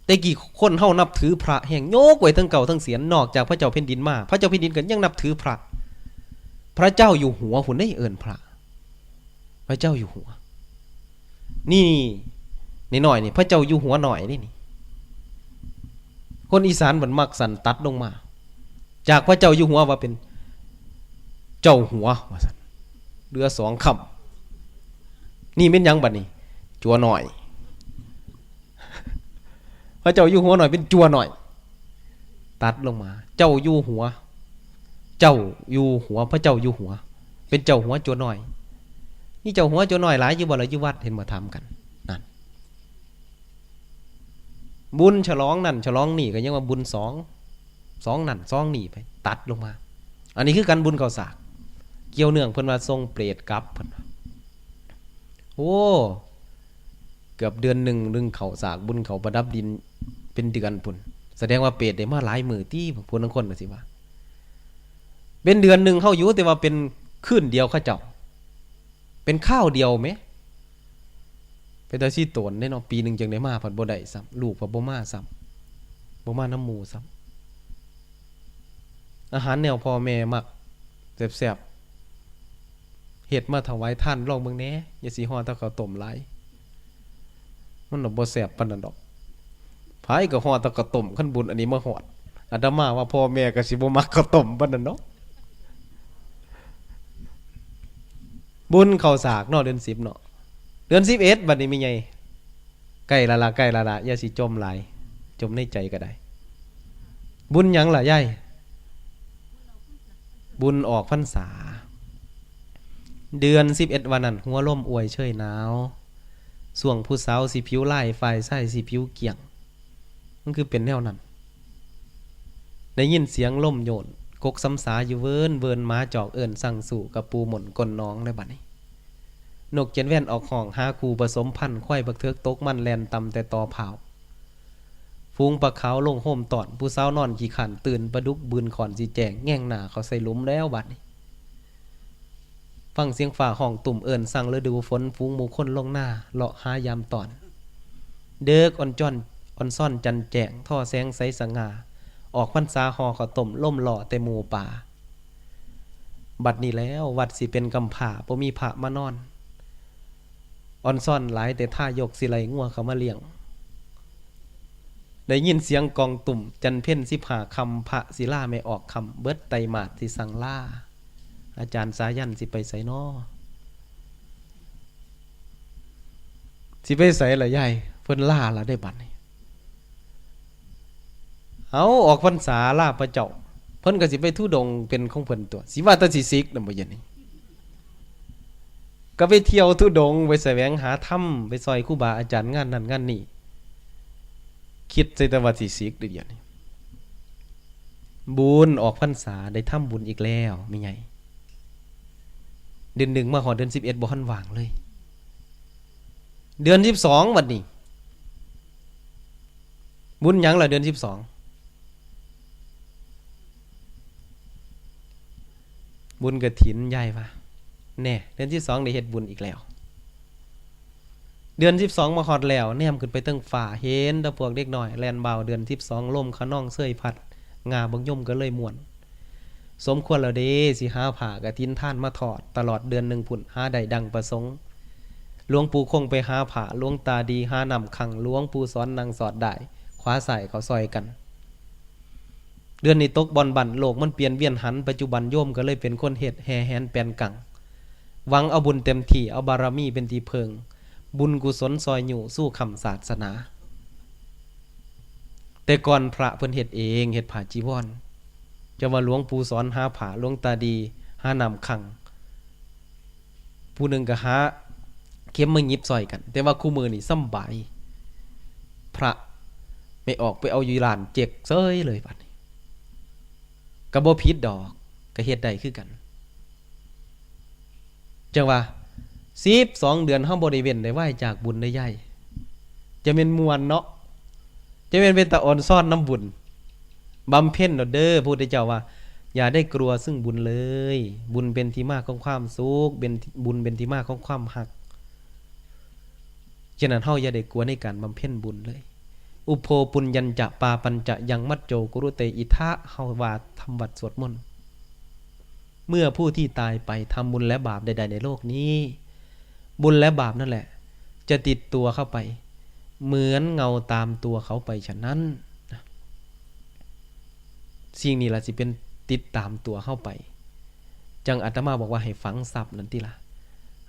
แต่กี้คนเฮานับถือพระแฮง ยกไว้ทั้งเก่าทั้งเสียน นอกจากพระเจ้าแผ่นดินมา พระเจ้าแผ่นดินก็ยังนับถือพระ พระเจ้าอยู่หัวพุ้นเด้ เอิ้นพระ พระเจ้าอยู่หัว นี่ นี่น้อยนี่ พระเจ้าอยู่หัวน้อยนี่นี่ คนอีสานมันมักสั่นตัดลงมา จากพระเจ้าอยู่หัวว่าเป็น เจ้าหัวว่าซั่น เหลือสองคำ นี่แม่นหยังบัดนี้ จั่วน้อย พระเจ้าอยู่หัวน้อยเป็นจั่วน้อย ตัดลงมา เจ้าอยู่หัว เจ้าอยู่หัว พระเจ้าอยู่หัว เป็นเจ้าหัวจั่วน้อย นี่เจ้าหัวจั่วน้อยหลายอยู่บ่ล่ะ อยู่วัด เห็นบ่ ถามกัน นั่น บุญฉลองนั่นฉลองนี่ก็ยังว่าบุญสอง สองนั่นสองนี่ไป ตัดลงมา อันนี้คือกันบุญเข้าสาก เกี่ยวเนื่องเพิ่นว่าส่งเปรตกลับเพิ่นว่า โอ้ เกือบเดือนหนึ่ง หนึ่งเข้าสาก บุญเข้าประดับดินเป็นเดือนพุ้น แสดงว่าเปรตได้มาหลายมื้อติ ผู้ลางคนก็สิว่า เป็นเดือนหนึ่งเฮาอยู่ แต่ว่าเป็นคืนเดียวเขาเจ้า เป็นคราวเดียวแหม เป็นตาซี่โตนเด้เนาะ ปีหนึ่งจั่งได้มา ผัดบ่ได้ซ้ำ ลูกผัดบ่มาซ้ำ บ่มานำหมู่ซ้ำ อาหารแนวพ่อแม่มัก แซ่บๆ เฮ็ดมาถวายทานลองเบิ่งแหน่ อย่าสิห่อแต่ข้าวต้มหลาย มันน่ะบ่แซ่บปานนั้นดอก ไผก็ฮอดแต่ข้าวต้ม คันบุญอันนี้มาฮอด อาตมาว่าพ่อแม่ก็สิบ่มักข้าวต้มปานนั้นเนาะ บุญเข้าสากเนาะ เดือนสิบเนาะ เดือนสิบเอ็ดบัดนี้แม่ใหญ่ ใกล้ละละ ใกล้ละละ อย่าสิจ่มหลาย จ่มในใจก็ได้ บุญหยังล่ะยาย บุญออกพรรษา เดือนสิบเอ็ดวันนั้น หัวลมอวยเชยหนาว ช่วงผู้สาวสิผิวลาย ฝ่ายชายสิผิวเกี้ยง มันคือเป็นแนวนั้น ได้ยินเสียงลมโยน กกสำสาอยู่เวินเวิน หมาจอกเอิ้นสั่งสู้ กับปูหม่นก้นหนองแล้วบัดนี้ นกเจ็ดแว่นออกฮ้องหาคู่ผสมพันธุ์ ควายบักเถิกตกมันแล่นต่ำแต่ตอพร้าว ฝูงปลาขาวลงโฮมต้อน ผู้สาวนอนขี้คร้านตื่น ปลาดุกบืนข้อนสิแจ้ง แง่งหน้าเข้าใส่หลุมแล้วบัดนี้ ฟังเสียงฟ้าฮ้องตุ้มเอิ้นสั่งฤดูฝน ฝูงหมู่คนลงนาเลาะหายามต้อน เดิกอ่อนจ้อนอ่อนซ่อนจันแจ้ง ท่อแสงใสสง่า ออกพรรษาห่อข้าวต้ม ลมหล่อแต่หมู่ป่า บัดนี้แล้ววัดสิเป็นกำพร้า บ่มีพระมานอน อ่อนซ่อนหลายแต่ทายก สิไล่งัวเข้ามาเลี้ยง ได้ยินเสียงกลองตุ้ม จันเพ็ญสิบห้าค่ำ พระสิลาแม่ออกค่ำ เบิดไตรมาสสิสั่งลา อาจารย์สายันสิไปไสน้อ สิไปไสล่ะยาย เพิ่นลาละเด้บัดนี้ เอาออกพรรษาลาพระเจ้า เพิ่นก็สิไปธุดงค์เป็นของเพิ่นตั๊ว สิว่าแต่สิสิกนำบ่เดี๋ยวนี้ ก็ไปเที่ยวธุดงค์ ไปแสวงหาธรรม ไปซอยครูบาอาจารย์งานนั่นงานนี่ คิดใส่แต่ว่าสิสิกเด้อเดี๋ยวนี้ บุญออกพรรษาได้ทำบุญอีกแล้วแม่ใหญ่ เดือนหนึ่งมาฮอดเดือนสิบเอ็ดบ่ทันว่างเลย เดือนสิบสองบัดนี้ บุญหยังล่ะเดือนสิบสอง บุญกฐินยายว่า แน่ เดือนสิบสองได้เฮ็ดบุญอีกแล้ว เดือนสิบสองมาฮอดแล้ว แนมขึ้นไปเทิงฟ้า เห็นแต่พวกเด็กน้อยแล่นบ่าว เดือนสิบสองลมคะนองเซยพัด งาบักยมก็เลยม่วน สมควรแล้วเด้ สิหาผ้ากฐินทานมาทอด ตลอดเดือนหนึ่งพุ้น หาได้ดังประสงค์ หลวงปู่คงไปหาผ้า หลวงตาดีหาน้ำขัง หลวงปู่สอนนั่งสอดได้ ขวาซ้ายเขาซอยกัน เดือนนี้ตกบ่อนบั่น โลกมันเปลี่ยนเวียนหัน ปัจจุบันโยมก็เลยเป็นคนเฮ็ด แห่แหนแปนกัง หวังเอาบุญเต็มที่ เอาบารมีเป็นที่เพิ่ง บุญกุศลซอยยู้ สู้ค้ำศาสนา แต่ก่อนพระเพิ่นเฮ็ดเอง เฮ็ดผ้าจีวร จะว่าหลวงปู่สอนหาผ้า หลวงตาดีหาน้ำขัง ผู้หนึ่งก็หาเข็มมาหยิบซอยกัน แต่ว่าคู่มื้อนี่สำบาย พระไม่ออกไปเอาอยู่ร้านเจ๊กเซ้ยเลยบัดนี้ ก็บ่ผิดดอก ก็เฮ็ดได้คือกัน จั่งว่า สิบสองเดือนเฮาบ่ได้เว้นได้ว่ายจากบุญได้ยาย จะแม่นม่วนเนาะ จะแม่นเป็นตาอ่อนซ่อนนำบุญ บำเพ็ญโลดเด้อ พระพุทธเจ้าว่า อย่าได้กลัวซึ่งบุญเลย บุญเป็นที่มาของความสุข เป็น บุญเป็นที่มาของความฮัก ฉะนั้นเฮาอย่าได้กลัวในการบำเพ็ญบุญเลย อุโภปุญญัญจะปาปัญจะยังมัจโจกุรุเตอิทะ เฮาว่าทำวัดสวดมนต์ เมื่อผู้ที่ตายไปทำบุญและบาปใดๆในโลกนี้ บุญและบาปนั่นแหละ จะติดตัวเขาไป เหมือนเงาตามตัวเขาไปฉะนั้น สิ่งนี้ล่ะสิเป็นติดตามตัวเฮาไป จั่งอาตมาบอกว่าให้ฝังทรัพย์นั่นติล่ะ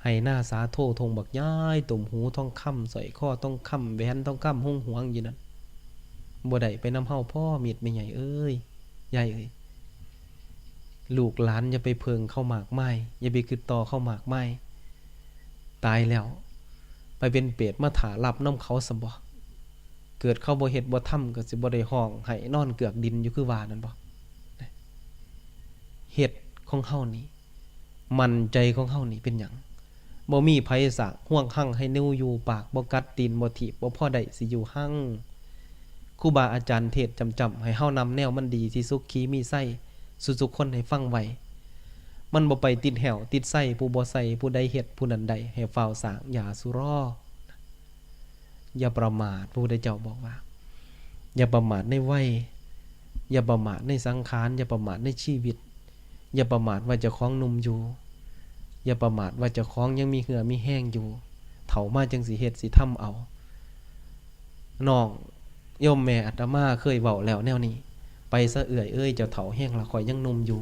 ไหหน้าสาโท ธงบักใหญ่ ตุ้มหูทองคำ สร้อยคอทองคำ แหวนทองคำ หงหวงอยู่นั่น บ่ได้ไปนำเฮาพ้อมิตรแม่ใหญ่เอ้ย ยายเอ้ย ลูกหลานอย่าไปเพิ่งเขามากมาย อย่าไปคิดต่อเขามากมาย ตายแล้ว ไปเป็นเปรตมาถ่ารับนำเขาซะบ่ เกิดเขาบ่เฮ็ดบ่ทำก็สิบ่ได้ฮ้องไห้นอนเกือกดินอยู่คือว่านั่นบ่ เฮ็ดของเฮานี่ มั่นใจของเฮานี่เป็นหยัง บ่มีไผสร้างฮวงฮังให้หนูอยู่ ปากบ่กัด ตีนบ่ถีบ บ่พอได้สิอยู่ฮัง ครูบาอาจารย์เทศน์จ้ำๆ ให้เฮานำแนวมันดี สิสุขีมีไสสู่สุคนให้ฟังไว้ มันบ่ไปติดแห้วติดไส ผู้บ่ใส่ ผู้ใดเฮ็ด ผู้นั้นได้ ให้ฟ้าวสร้าง อย่าสุรอ อย่าประมาท พระพุทธเจ้าบอกว่า อย่าประมาทในวัย อย่าประมาทในสังขาร อย่าประมาทในชีวิต อย่าประมาทว่าเจ้าของหนุ่มอยู่ อย่าประมาทว่าเจ้าของยังมีเหื่อมีแฮงอยู่ เฒ่ามาจั่งสิเฮ็ดสิทำเอา น้องโยมแม่อาตมาเคยเว้าแล้วแนวนี้ ไปซะเอื้อยเอ้ย เจ้าเฒ่าแฮงละ ข้อยยังหนุ่มอยู่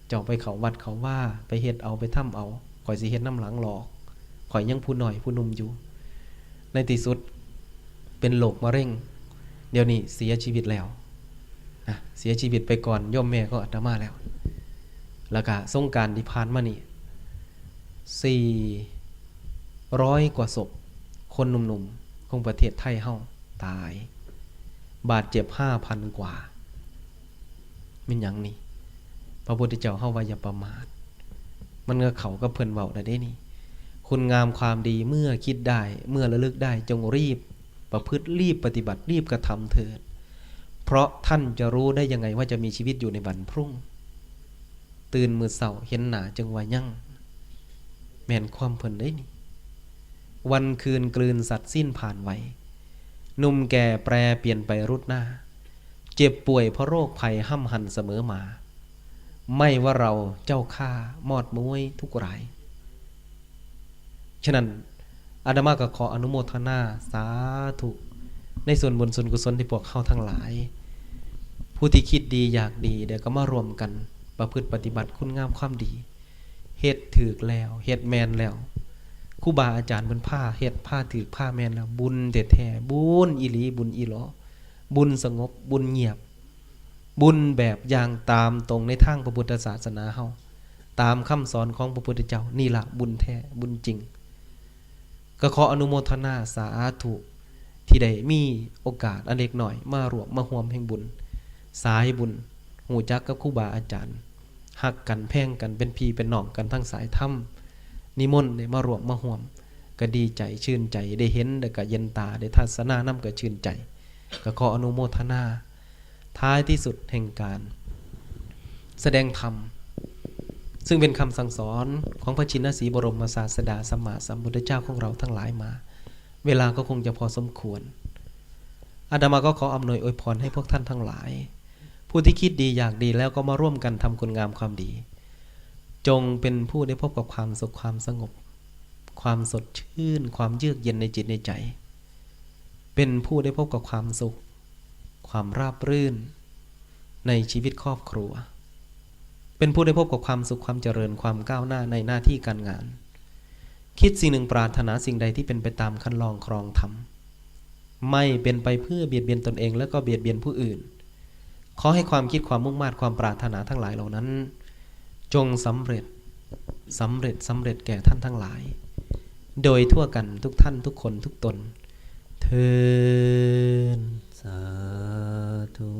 เจ้าไปเข้าวัดเข้าวา ไปเฮ็ดเอา ไปทำเอา ข้อยสิเฮ็ดนำหลังหรอก ข้อยยังผู้น้อยผู้หนุ่มอยู่ ในที่สุดเป็นโรคมะเร็ง เดี๋ยวนี้เสียชีวิตแล้ว นะ เสียชีวิตไปก่อนโยมแม่ของอาตมาแล้ว แล้วก็สงกรานต์ที่ผ่านมานี่ สี่ร้อยกว่าศพ คนหนุ่มๆ ของประเทศไทยเฮาตาย บาดเจ็บห้าพันกว่า แม่นหยังนี่ พระพุทธเจ้าเฮาว่าอย่าประมาท มันก็เข้ากับเพิ่นเว้าแล้วเด้นี่ คุณงามความดีเมื่อคิดได้ เมื่อระลึกได้ จงรีบประพฤติ รีบปฏิบัติ รีบกระทำเถิด เพราะท่านจะรู้ได้ยังไงว่าจะมีชีวิตอยู่ในวันพรุ่ง ตื่นมื้อเช้าเห็นหน้าจึงว่ายัง แม่นความเพิ่นเด้นี่ วันคืนกลืนสัตว์สิ้นผ่านไว หนุ่มแก่แปรเปลี่ยนไปรุดหน้า เจ็บป่วยเพราะโรคภัยห้ำหั่นเสมอมา ไม่ว่าเราเจ้าข้ามอดม้วยทุกราย ฉะนั้นอาตมาก็ขออนุโมทนาสาธุ ในส่วนบุญส่วนกุศลที่พวกเฮาทั้งหลาย ผู้ที่คิดดีอยากดีเดี๋ยวก็มาร่วมกันประพฤติปฏิบัติคุณงามความดี เฮ็ดถูกแล้ว เฮ็ดแม่นแล้ว ครูบาอาจารย์เพิ่นพาเฮ็ด พาถูก พาแม่นแล้ว บุญแท้ๆ บุญอีหลี บุญอีหลอ บุญสงบ บุญเงียบ บุญแบบอย่างตามตรงในทางพระพุทธศาสนาเฮา ตามคำสอนของพระพุทธเจ้า นี่ล่ะบุญแท้ บุญจริง ก็ขออนุโมทนาสาธุ ที่ได้มีโอกาสอันเล็กน้อยมาร่วมมาร่วมแห่งบุญ สายบุญ ฮู้จักกับครูบาอาจารย์ ฮักกันแพงกัน เป็นพี่เป็นน้องกันทั้งสายธรรม นิมนต์ได้มาร่วมมาร่วม ก็ดีใจชื่นใจ ได้เห็นแล้วก็เย็นตา ได้ทัศนานำก็ชื่นใจ ก็ขออนุโมทนา ท้ายที่สุดแห่งการแสดงธรรม ซึ่งเป็นคำสั่งสอนของพระชินสีห์บรมศาสดาสัมมาสัมพุทธเจ้าของเราทั้งหลายมา เวลาก็คงจะพอสมควร อาตมาก็ขออำนวยอวยพรให้พวกท่านทั้งหลาย ผู้ที่คิดดีอยากดีแล้วก็มาร่วมกันทำคุณงามความดี จงเป็นผู้ได้พบกับความสุขความสงบ ความสดชื่น ความเยือกเย็นในจิตในใจ เป็นผู้ได้พบกับความสุข ความราบรื่น ในชีวิตครอบครัว เป็นผู้ได้พบกับความสุขความเจริญความก้าวหน้าในหน้าที่การงาน คิดสิ่งหนึ่งปรารถนาสิ่งใดที่เป็นไปตามคันลองครองธรรม ไม่เป็นไปเพื่อเบียดเบียนตนเองและก็เบียดเบียนผู้อื่น ขอให้ความคิดความมุ่งมาดความปรารถนาทั้งหลายเหล่านั้น จงสำเร็จ สำเร็จ สำเร็จแก่ท่านทั้งหลาย โดยทั่วกันทุกท่านทุกคนทุกตน เทอญ สาธุ